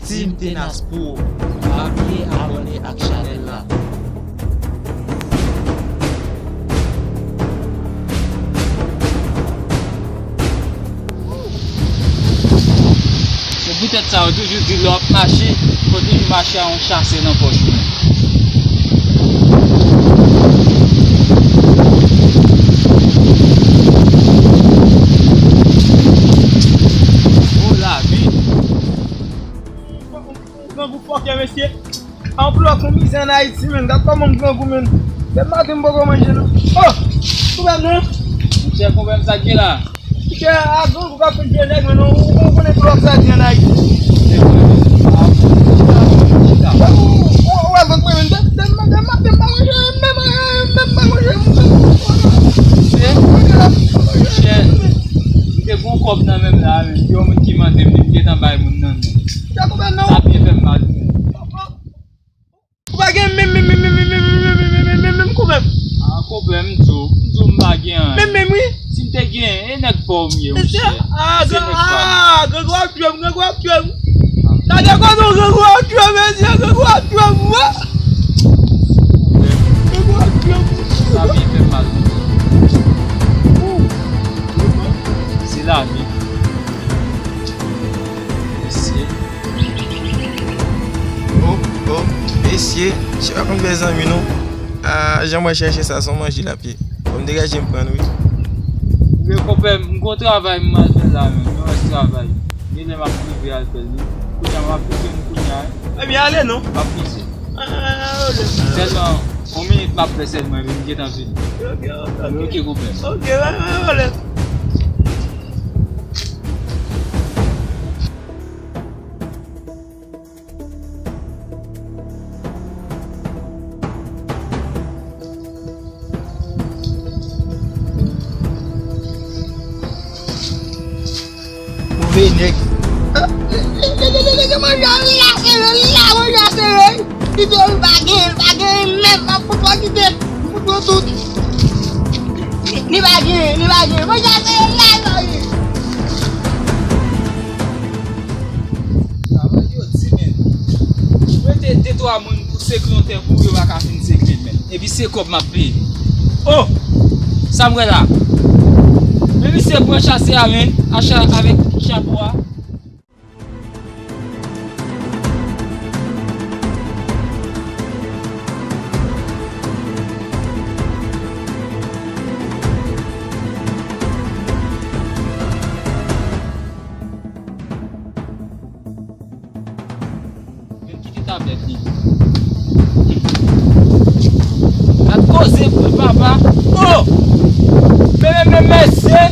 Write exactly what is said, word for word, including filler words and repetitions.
Team Tenas Pro, pa bliye abòne ak chanèl la. Se poutèt sa yo toujou di lè w ap mache, fò toujou mache ak yon chasè nan pòch ou. O lavi! Grangou fòkè, mesye. Anplwa pou mizè ann Ayiti, menn. Gad kòman m grangou, menn. Dèm maten, m poko manje, non. Oh! Konpè m, non? Monchè, konpè m, sa k gen la? Monchè, a grangou k ap fè jwe nèg, menn. Ou, ou konnen twòp sa di ann Ayiti. Ou, ou, ou wè vant mwen, menn. Dèm, dèm maten, m pa manje, menm, menm, m pa manje. Monchè, monchè, m te gon kòb nan men m la, menn. Yon moun ki mande m, m gentan bay moun nan, menn. Sa byen fè m mal tou. Ou pa gen menm, menm, menm, menm, konpè m. Ah, konpè m, m di w, m di w m pa gen anyen. Menm, menm, wi. Si m te gen, e nèg pa w m ye, monchè. Ah, se nèg pa m. Ah, grangou ap tchwe m, grangou ap tchwe m. Gade kote w, grangou ap tchwe m, mesye, grangou ap tchwe m, wi. Grangou ap tchwe m. Sa byen fè m mal. Ou. Se lavi. Mesye. Oh, oh, mesye, chè pa konn fè zanmi non. Ah, jan mwen chèche sa, se yon manje l ap ye. Fò m degaje m pran l, wi. Men konpè, m gon travay m al fè la, menm. Yon lòt travay. Genlè m ap rive al fè l, wi. Kounye a, m ap rive, m kounye a, wi. Ebyen, ale non. M ap pase. Ah, ah, ah, ah, ah. Sèlman, yon minit m ap fè sèlman, epi m gentan vini. Ok, ok, ok. Ok, konpè. Ok, pa gen pwoblèm. Move nèg. Nèg manje a la sere, la manje a sere. Li di li pa gen, li pa gen menm, m ap fout mwen kite. M fout mwen tout. Li, li pa gen, li pa gen. Manje a sere la, li pa gen. Travay yo di, men. Mete de twa moun pou sekle yon tè pou yo pa ka fin sekle l, men. Epi se kòb m ap peye. Oh! Sa m wè la? Men misye pran chase a, men, a cha-, avèk chapo a. Men kite tablèt li. Gad koze pou papa. Oh! Men, men, men, mesye!